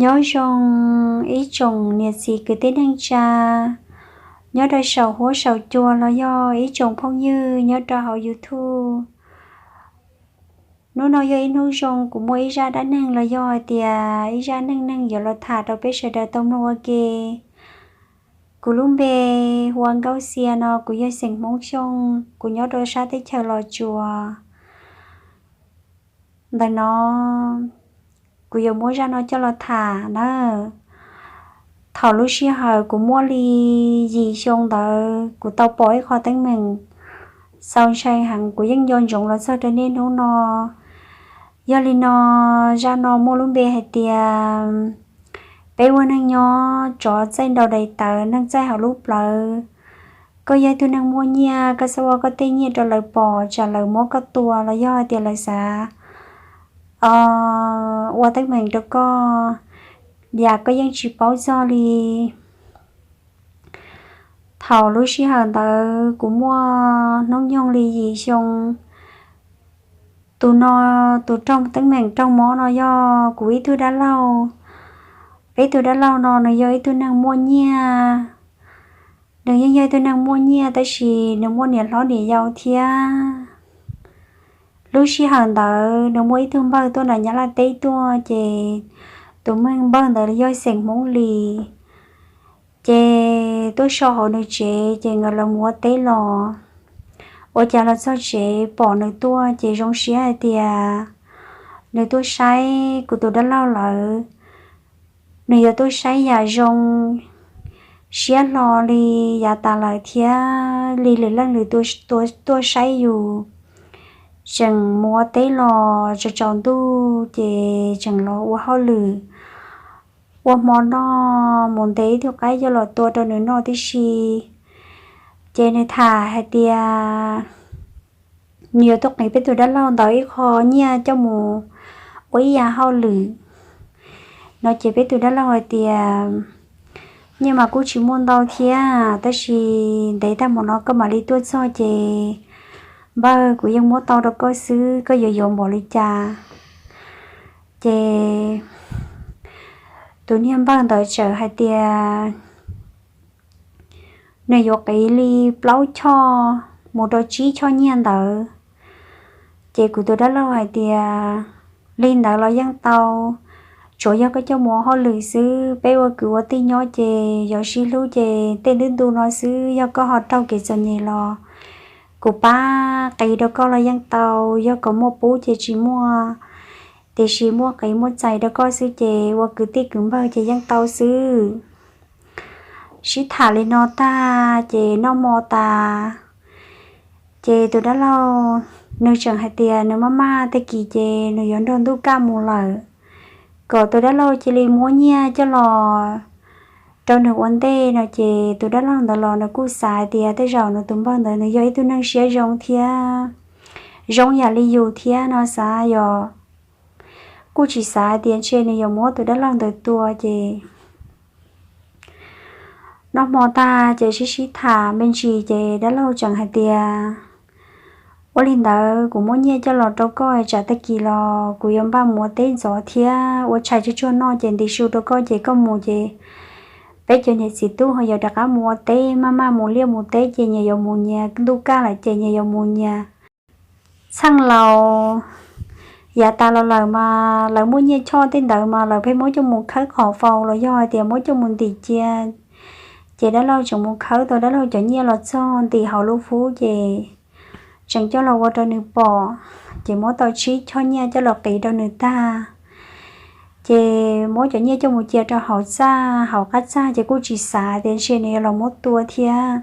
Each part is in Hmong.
Nyob zoo ib tsoom niam txiv kwv tij neej tsa nyob rau saum huab saum cua los yog ib tsoom phooj ywg nyob rau hauv YouTube. Hnub no yog ib hnub zoo, kuv muaj ib zaj dab neeg los yog hais tias ib zaj neej neeg yuav los tham rau peb sawv daws tau mloog ua ke. Kuv lub npe hu ua Nkauj Xia no, kuv yog xeem Hmoob Xyooj, kuv nyob rau sab teb chaws Los Tsuas. Ntawm no kuv yuav muab zaj no coj los tham nawb. Thaum lub sij hawm kuv muaj li yim xyoo ntawd kuv tau pom ib qho teeb meem txaus ntshai heev, kuv yeej nco ntsoov los txog rau niaj hnub no. Yog li no, zaj no muaj lub npe hais tias peb ua neeg nyob tsov txaij nraug daim tawv, neeg txaij hauv lub plawv. Koj yog ib tug neeg muaj nyiaj, koj xav ua koj tej nyiaj rau lawv pom, tsam lawv muab koj tua los yog hais tias lawv xav ua teeb meem rau koj, yam koj yeej tsis paub txog li. Thaum lub sij hawm ntawd kuv muaj hnub nyoog li yim xyoo. Tus no, tus raug teeb meem raug mob no yog kuv ib tug dab laug. Peb tug dab laug no nws yog ib tug neeg muaj nyiaj. Nws yeej yog ib tug neeg muaj nyiaj tab sis nws muaj niam hlob niam yau thiab. Lub sij hawm ntawd nws muaj ib tug npawg tuaj nram Nyab Laj teb tuaj ces tus npawg ntawd yog xeem Hmoob Lis. Ces tuaj so hauv nws tsev ces nkawd los mus ua teb los. Ua cas los txog tsev pom nws tuaj ces zoo siab hais tias nws tuaj saib kuv tus dab laug lawm. Nws yuav tuaj saib yam zoo siab hlo li yav tas lawm thiab li lwm leej lwm tus tuaj saib yus. Tseem mus ua teb los tsaus tsaus ntuj ces tseem los ua hauj lwm. Ua hmo noj mus ntes ib tug qaib coj los tua rau nws noj tib si. Ces nws tham hais tias nws yuav tuaj qiv peb tus dab laug ntawd ib qho nyiaj coj mus ua ib yam hauj lwm no ces peb tus dab laug hais tias nyiaj mas kuj tsis muaj ntau thiab tab sis ntev tag mus no koj mam li tuaj txog ces npawg, kuv yeej muab tau rau koj xwb, koj yuav yuav npaum li cas? Ces tus niag npawg ntawd txawm hais tias nws yuav qiv li plaub choj mus rau tsib choj nyiaj ntawd. Ces kuv tus dab laug hais tias li ntawd los yeej tau, tsuas yog koj coj mus ua hauj lwm xwb, peb ua kwv ua tij nyob ces yuav sib hlub ces tej ntu no xwb, yog koj ho raug kev txom nyem los kuv pab qiv rau koj los yeej tau, yog kom muaj pub ces tsis muaj, tiam sis muaj qiv muaj txais rau koj xwb ces ua kwv tij kwv npawg ces yeej tau xwb. Sib tham li no tag ces noj hmo tas, ces tus dab laug nws tseem hais tias nws maj maj tag kis ces nws yuav nrog ntuj kaj mus lawm, kom tus dab laug cia li muab nyiaj coj los rau nws ua ntej no. Ces tus dab laug ntawd los nws kuj xav hais tias tej zaum nws tus npawg ntawd nws yog ib tug neeg siab zoo thiab, zoo yam li yus thiab no xav yog kuj tsis xav hais tias ntshe nws yuav muab tus dab laug ntawd tua. Ces noj hmo tag ces sib sib tham me ntsis ces dab laug tseem hais tias ua li ntawd kuv muab nyiaj coj los rau koj, tsam tag kis los kuv yuav npaj mus ua teb ntxov thiab ua tshais tsuag tsuag noj ces nti su rau koj ces koj mus ces peb cov niam txiv tub ho yuav rov qab mus ua teb, maj maj mus liaj mus teb ces nyias yuav mus nyias, ntuj kaj lawm ces nyias yuav mus nyias. Txheej laus yav tas los lawm mas lawv muaj nyiaj choj tej ntawd mas lawv pheej muab coj mus khawb qhov faus los yog hais tias muab coj mus ntim cia. Ces dab laug tseem mus khawb tau dab laug cov nyiaj los txog ntim hauv lub fub ces tseem coj los ua rau nws pom, ces muab tau tsib choj nyiaj coj los qiv rau nws tag. Ces muab cov nyiaj coj mus cia rau hauv txaj, hauv qab txaj ces kuj tsis xav tias ntshe nws yuav los muab tua thiab.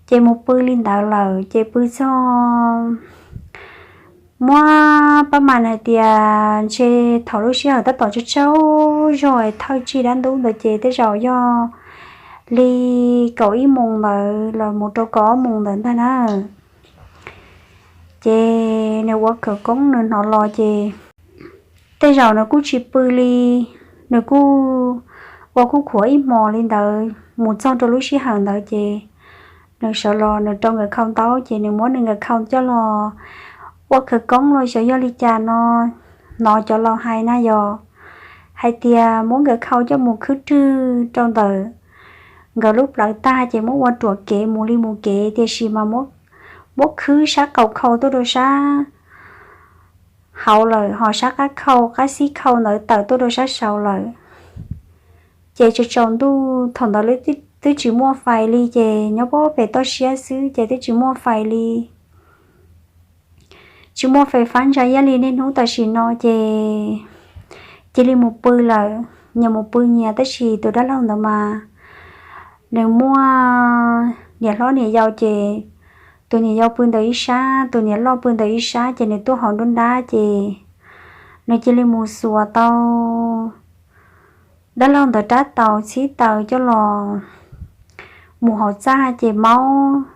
Ces mus pw li ntawd lawm ces pw txog muab pab mas hais tias ntshe thaum lub sij hawm tab tom tsaug tsaug zog thawj tsig dab ntub ntawd ces tej zaum yog li kaum ib moos ntawd los mus rau kaum ob moos ntawd ntag na. Ces nws ua khawv koob nws hnov los ces tej zaum nws kuj tsis pw li, nws kuj ua kuj khuav ib hmos li ntawd mus txog rau lub sij hawm ntawd ces nws sawv los nws rau nkawm khau ntaub ces nws muab nws nkawm khau coj los ua khawv koob los xyov yog li cas no, hnov cov laus hais na yog hais tias muab nkawd khau coj mus khwb rwg rau ntawm nkawd lub plawv tag ces muab ua ruam kev mus li mus kev, tiam sis mas muab khwb sab qaum khau tuaj rau sab hauv lawm, ho sab qab khau qab xib khau ntawd tawm tuaj rau sab saud lawm. Ces tsaus tsaus ntuj thaum ntawd twb tsis muaj fais li, ces nyob pem toj siab xwb ces twb tsis muaj fais li, tsis muaj fais fab ntsa iab li niaj hnub tam sim no ces cia li mus pw lawm. Nyias mus pw nyias, tab sis tus dab laug ntawd mas nws muaj niam hlob niam yau, ces tus niam yau pw ntawm ib sab, tus niam loj pw ntawm ib sab, ces nws tuaj hauv nruab nrab ces nws cia li mus xuas tau dab laug ntawd rab taus txhib taws coj los mus hauv txaj ces maub,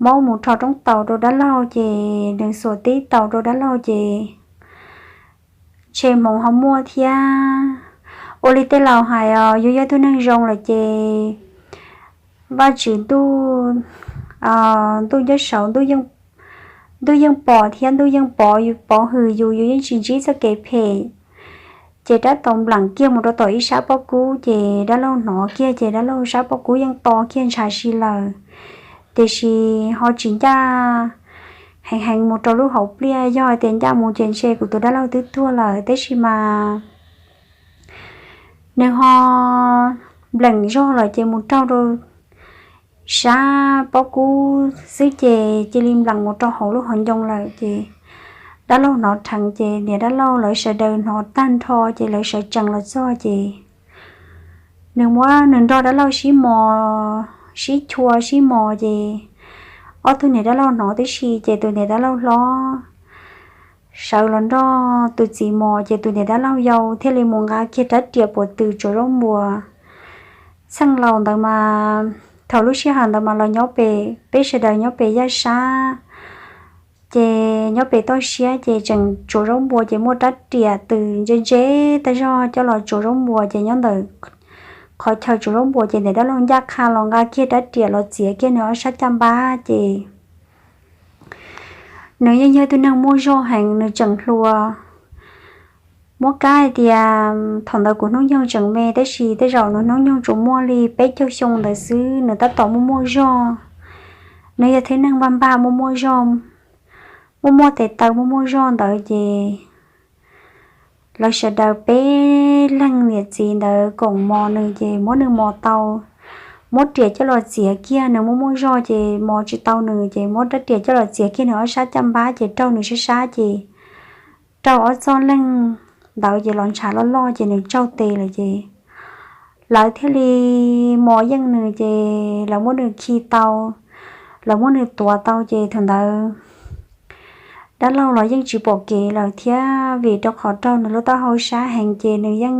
maub mus rho roob taus rau dab laug ces nws xuas tib taus rau dab laug ces ntshe hmoov ho muaj thiab. Ua li tej laus hais os, yus yog tug neeg zoo lawm ces Vajtswv ntuj, ntuj nyob saud, ntuj yeej pom thiab ntuj yeej pov, pov hwm yus, yus yeej tsis ntsib txoj kev phem. Ces rab taus npleem kiag mus rau tom ib sab pob kub ces dab laug hnov kiag ces dab laug sab pob kub yeej to kiag ntshav si lawm, tiam sis ho tsis ncaj heev heev mus rau lub hauv pliaj. Yog hais tias ncaj mus ces ntshe kuv tus dab laug twb tuag lawm, tab sis mas nws ho npleem zog lawm ces mus raug rau sab pob kub xwb ces cia li npleem mus rau hauv lub hauv ncoo lawm ces dab laug hnov rheev ces niam dab laug lawv sawv daws hnov tag nrho ces lawv sawv tsees los txog ces nws muab, nws nrog dab laug sib mos, sib chua sib mos ces ob tug niam dab laug hnov tib si ces tus niam dab laug hlob sawv los nrog tus txiv mos ces tus niam dab laug yau thiaj li mus nqa kiag rab riam puas tws tsuav zaub npuas. Txheej laus ntawd mas thaum lub sij hawm ntawd mas los nyob pem, peb sawv daws nyob pem yaj sab ces nyob pem toj siab ces tseem tsuav zaub npuas ces muaj rab riam tws ntse ntse tag zog coj los tsuav zaub npuas ces nyob ntawm qhov chaw tsuav zaub npuas ces niam dab laug ncaj qha los nqa kiag rab riam los txiav kiag nws ob sab caj npab ces nws yeej yog tug neeg muaj zog heev, nws tseem hluas. Muab kab hais tias thaum ntawd kuv hnub nyoog tseem me tab sis tej zaum nws hnub nyoog tsuas muaj li peb caug xyoo ntawd xwb, nws tab tom muaj muaj zog. Nws yog tug neeg npag npag muaj muaj zog, muaj muaj tes taw muaj muaj zog ntawd ces lawv sawv daws peb leeg niam txiv ntawd koom mos nws ces muab nws mos tau, muab riam coj los txiav kiag, nws muaj muaj zog ces mos tsis tau nws ces muab rab riam coj los txiav kiag nws ob sab caj npab ces raug nws sab sab ces raug ob txoj leeg ntawd ces los ntshav loj loj ces nws tsaug tes lawm ces lawv thiaj li mos yeej nws ces lawv muab nws khi tau, lawv muab nws tuav tau ces thaum ntawd dab laug los yeej tsis pom kev lawm thiab vim rau qhov raug nws lub taub hau sab heev ces nws yeej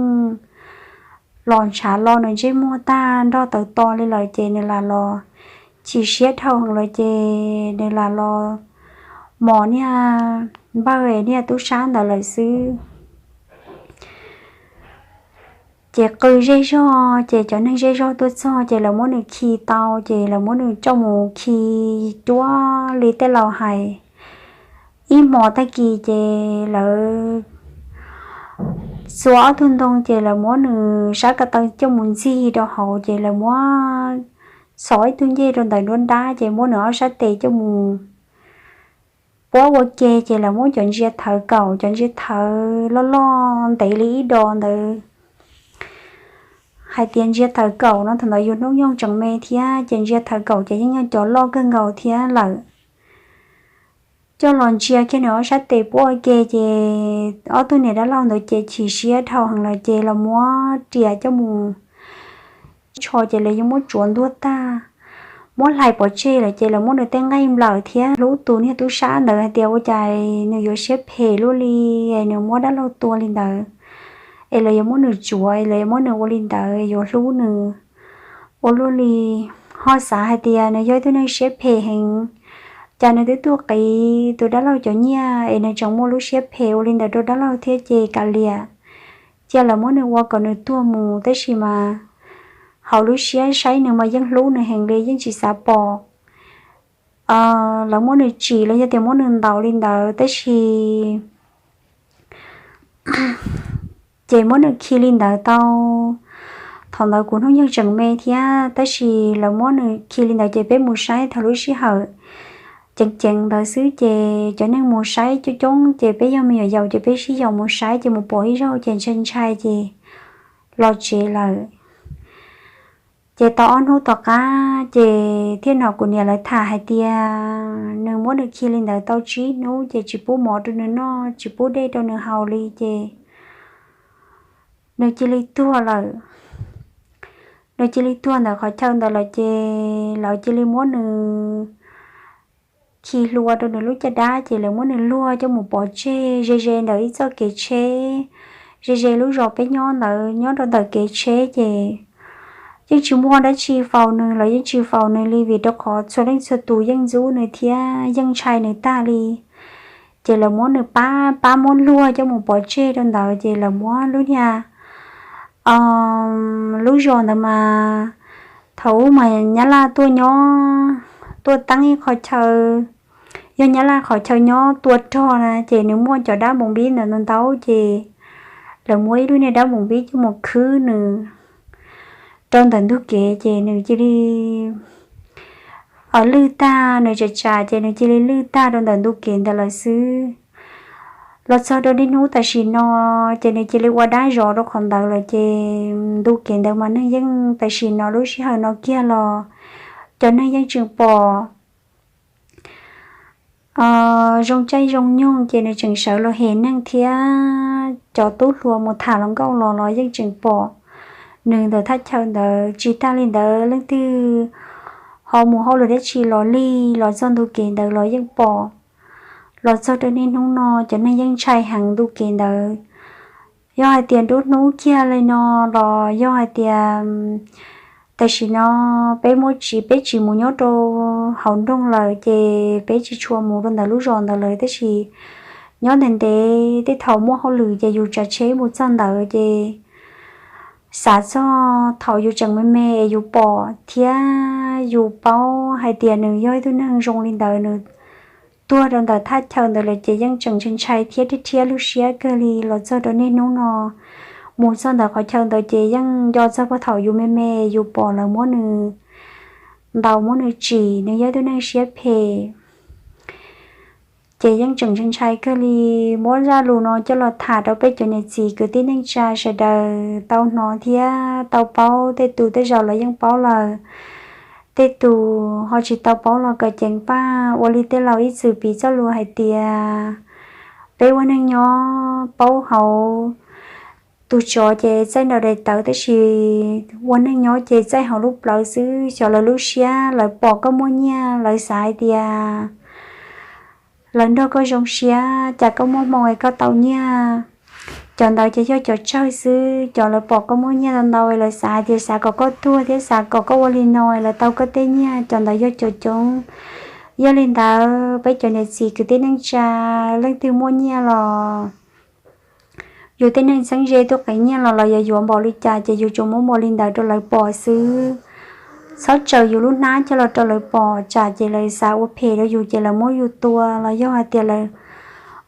los ntshav lo nws ntsej muag tag nrho tawv to li lawm ces nws lam los chim siab dhau heev lawm ces nws lam los mos niag npawg niag tub sab ntawd lawm xwb. Ces qw zej zog ces cov neeg zej zog tuaj txog ces lawv muab nws khi tau ces lawv muab nws coj mus khi cuab li tej laus hais ib hmos tag kis ces lawv txua ob tug ntoo ces lawv muab nws sab ko taw coj mus ntxig rau hauv ces lawv muab txhos ib tug ncej rau ntawm nruab nrab ces muab nws ob sab tes coj mus puab ua ke ces lawv muab cov ntsia thawv kaum, cov ntsia thawv loj loj ntev li ib dos ntawd. Hais tias ntsia thawv kaum no thaum ntawd yus hnub nyoog tseem me thiab ces ntsia thawv kaum ces yeej yog cov loj kawg nkaus thiab lawm. Coj los ntsia kiag nws ob sab tes puab ua ke ces ob tug niam dab laug ntawd ces chim siab dhau heev lawm ces los muab riam coj mus tsho ces lawv yeej muab tsuav ntuag tag, muab hlais pov tseg lawm ces lawv muab nws tej nqaij nplawm thiab hlub tus niag tub sab ntawd hais tias ua cas nws yuav siab phem luaj li, nws muab dab laug tua li ntawd, es lawv yuav muab nws tsuav, lawv yuav muab nws ua li ntawd, yuav hlub nws ua luaj li. Ho xav hais tias nws yog ib tug neeg siab phem heev, cas nws twb tuaj qiv tus dab laug cov nyiaj es nws tseem muaj lub siab phem ua li ntawd rau dab laug thiab ces kav liam, cia lawv muab nws ua kom nws tuag mus. Tab sis mas hauv lub siab saib nws mas yeej hlub nws heev li, yeej tsis xav pom lawv muab nws tsim los yog tias muab nws ntaus li ntawd, tab sis Ces muab nws khi li ntawd tau. Thaum ntawd kuv hnub nyoog tseem me thiab, tab sis lawv muab nws khi li ntawd ces peb mus saib thaum lub sij hawm ceev ceev ntawd xwb, ces cov neeg mus saib coob coob, ces peb yog me nyuam yaus ces peb sib yaum mus saib, ces mus pom ib zaug ces ntshai ntshai ces los tsev lawm. Ces tau ob hnub tom qab ces thiaj hnov kuv niam lawv tham hais tias nws muab nws khi li ntawd tau tsib hnub ces tsis pub mov rau nws noj, tsis pub dej rau nws haus li, ces nws cia li tuag lawm. Nws cia li tuag ntawm qhov chaw ntawd lawm, ces lawv cia li muab nws khi hlua rau nws lub caj dab, ces lawv muab nws luag coj mus pov tseg ze ze ntawm ib txoj kev tsheb, ze ze lub zos peb nyob ntawd, nyob rau ntawm kev tsheb, ces yeej tsis muaj dab tsi faus nws, lawv yeej tsis faus nws li, vim rau qhov txhua leej txhua tus yeej ntxub nws thiab yeej ntshai nws tag li. Ces lawv muab nws pab pab muab luag coj mus pov tseg rau ntawd, ces lawv muab lub niag lub zos ntawd mas thaum ub mas Nyab Laj tuaj nyob, tuaj teeb ib qho chaw, yog Nyab Laj qhov chaw nyob tua rog na, ces nws muaj cov dab npoo npib ntawd ntau ntau, ces lawv muab ib lub niag dab npoo npib coj mus khwb nws rau ntawm ntug kev, ces nws cia li lwj tag, nws tsam tsam ces nws cia li lwj tag rau ntawm ntug kev ntawd lawm xwb. Los txog rau niaj hnub tam sim no, ces nws cia li ua dab zov rau qhov ntawd lawm, ces ntug kev ntawd mas neeg yeej tam sim no lub sij hawm no kiag los cov neeg yeej tseem pom zoo caij zoo nyoog, ces nws tseem sawv los hem neeg thiab cov tub hluas mus tham hluas nkauj los los yeej tseem pom nws ntawm thaj chaw ntawd. Tsis tag li ntawd, leej twg ho mus hauj lwm dab tsi los lig los txog ntug kev ntawd los yeej pom. Los txog rau niaj hnub no cov neeg yeej ntshai heev ntug kev ntawd. Yog hais tias nruab hnub kiag li no los yog hais tias tam sim no peb muaj tsis, peb tsis mus nyob rau hauv nroog lawm, ces peb tsis tshua mus rau ntawm lub zos ntawd lawm, tab sis nyob ntev ntev tej thaum muaj hauj lwm ces yus tsav tsheb mus txog ntawd, ces xav txog thaum yus tseem me me es yus pom thiab yus paub hais tias nws yog ib tug neeg zoo li ntawd, nws tuag rau ntawm thaj chaw ntawd lawm, ces yeej tseem ntshai ntshai thiab rhiab rhiab lub siab kawg li. Los txog rau niaj hnub no mus txog ntawm qhov chaw ntawd ces yeej nco txog puag thaum yus me me yus pom lawv muab nws ntaus muab nws tsim, nws yog ib tug neeg siab phem. Ces yeej tseem ntshai ntshai kawg li. Muab zaj lus no coj los tham rau peb cov niam txiv kwv tij neej tsa sawv daws tau hnov thiab tau paub, tej tus tej zaum los yeej paub lawm, tej tus ho tsis tau paub los kom ceev faj ua li tej laus ib txwm piv txoj lus hais tias peb ua neeg nyob paub hauv tus tsov ces txaij nraim daim tawv, tab sis ua neeg nyob ces txaij hauv lub plawv xwb. Xyov lawv lub siab, lawv pom koj muaj nyiaj lawv xav hais tias lawv nrog koj zoo siab, cas koj muaj hmoo es koj tau nyiaj. Cov ntawd ces yog cov tsawg xwb, cov lawv pom koj muaj nyiaj ntau ntau es lawv xav hais tias xav kom koj tuag thiab xav kom koj ua li no es lawv tau koj tej nyiaj, cov ntawd yog cov coob. Yog li ntawd peb cov niam txiv kwv tij neej tsa leej twg muaj nyiaj los yus tej neeg txheeb ze tuaj qiv nyiaj los los yog yuav npaum li cas ces yus tsuas muab npaum li ntawd rau lawv pom xwb. Txhob tsaws yus lub hnab coj los rau lawv pom, tsam ces lawv xav ua phem rau yus ces lawv muab yus tua, los yog hais tias lawv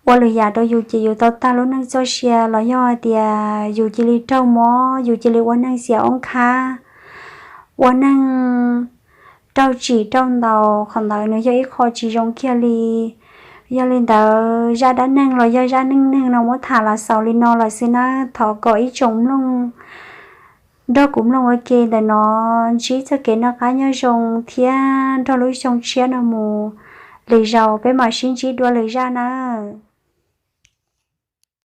ua lwm yam rau yus ces yus tau tag lub neej txoj sia, los yog hais tias yus cia li raug mob, yus cia li ua neeg xiam ob khab, ua neeg raug tsim raug ntaus, qhov ntawd nws yog ib qho tsis zoo kiag li. Yog li ntawd zaj dab neeg los yog zaj neej neeg no muab tham los xaus li no lawm xwb nawb. Thov kom ib tsoom mloog nrog kuv mloog ua ke ntawm no ntsib txoj kev noj qab nyob zoo thiab nrog lub xyoo tshiab no mus. Lwm zaus peb mam sib ntsib dua lwm zaj nawb.